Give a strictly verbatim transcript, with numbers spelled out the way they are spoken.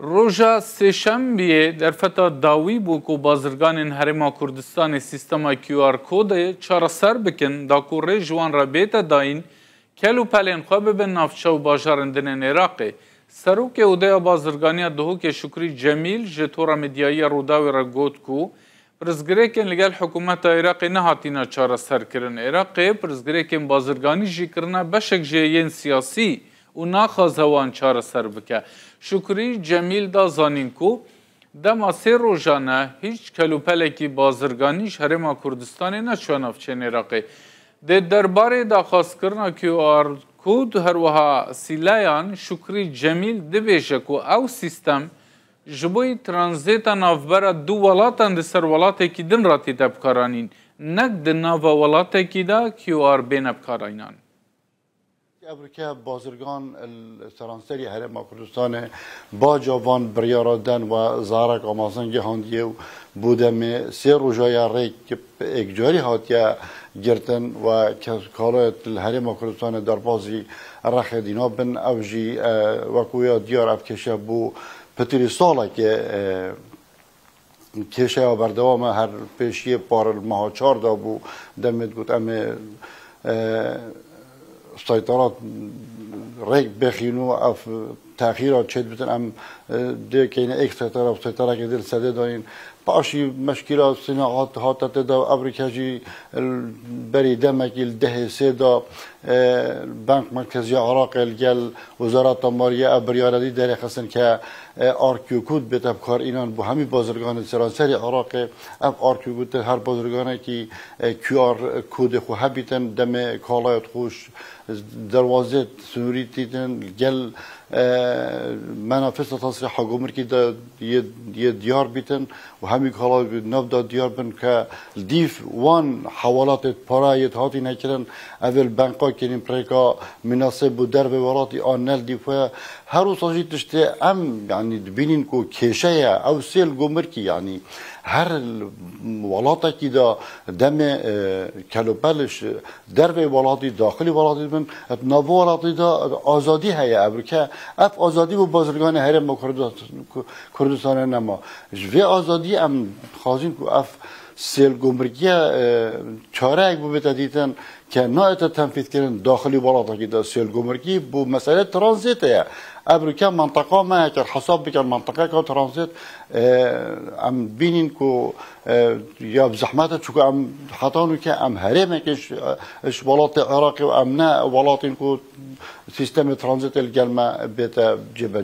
Roja Sêşembiyê derfeta dawî bû ku bazirganên Herêma Kurdistanê sîstema Q R code çareser bikin, da ku rê ji wan re bête dayîn, kel û pelên xwe bibin navçe û bajarên din ên Iraqê. Serokê Odeya Bazirganiya Duhokê Şukrî Cemîl ji tora medyayiya Rûdawê re got ku pirsgirêkên li gel hikûmeta Iraqê nehatîne çareserkirin. Iraqê pirsgirêkên bazirganî jî kirine beşek ji yên siyasî û naxwaze wan çareser bike. Şukrî Cemîl da zanîn ku dema sê rojan e hîç kelûpelekî bazirganî ji Herêma Kurdistanê neçûye navçeyên Iraqê. Di derbarê daxwazkirina Q R code û herwiha sîleyan, Şukrî Cemîl dibêje ku ew sîstem ji bo tranzêta navbera du welatan di ser welatekî din re tête bikaranîn, nek di nava welatekî de Q R bêne bikaranînan. Evrike bazirgan li seranserî Herêma Kurdistanê baca van biryara den we zarek Amazon gihandiye û bo demê sê roja ya rêk êkcarî hatiye girtin we kes-, kalayet li Herêma Kurdistanê derbazî rexê dîna bin. Ew jî, e, wekû ya diyar ev kêşe bû pitirî salekê, e, kêşeya berdewam e, her pêşiyê par li meha çar de bû, demê digot em ê, e, seyterat rêk bixîn û ev texîra çêdibitin, em, e, dê keyne êk seytera, seyterekê dê li sedê dayîn. Paşî meşkîla sînehat hate tê de, evrike jî berî demekî li dehê sê de, e, Bank Merkeziya Iraqê li gel Wezareta Maliyê ev biryare dî derêxistin ke, e, R Q code bête bi kar înan bo hemî bazirganên seranserî Iraqê. Ev R Q code her bazirganekî, e, Q R codê xwe hebîtin, demê kalayet xwe ş-, derwazê sinûrî tîtin, li gel, e, menafêsa tasrîha gumrikî de yê, yê diyar bîtin û hemî kala nav da diyar bin ke li dîv wan hewalatê para yê hatîne kirin, ev ê li banka kirin pirêka mînasê bo dervê welatî an ne li dîv xwe. Her wisa jî tiştê em, yanî, dibînin ku kêşe ye, ew sêl gumrikî, yanî, her welatekî de demê, e, kelopel ji dervê welatî, daxilî welatî dibin, di nav welatî de azadî heye. Ev ke ev azadî bo bazirganê Herêma Kurda-, Ku-, Kurdistanê nema. Ji vê azadî em dixwazin ku ev sêl gumrikiye, e, çareyek bibête dîtin ke nayête tenfîzkirin daxilî welatekî de. Sêl gumrikî bo mesele tranzîtê ye. Ev rûke menteqa me ye, ker hesab bikin menteqeka tranzît, e, em bînin ku, e, ya bi zehmet e, çunku em heta nûke em herêmekê ji, ji welatê Iraqê û em ne welatên ku sîstemê tranzîtê li gel me bête cêbecî.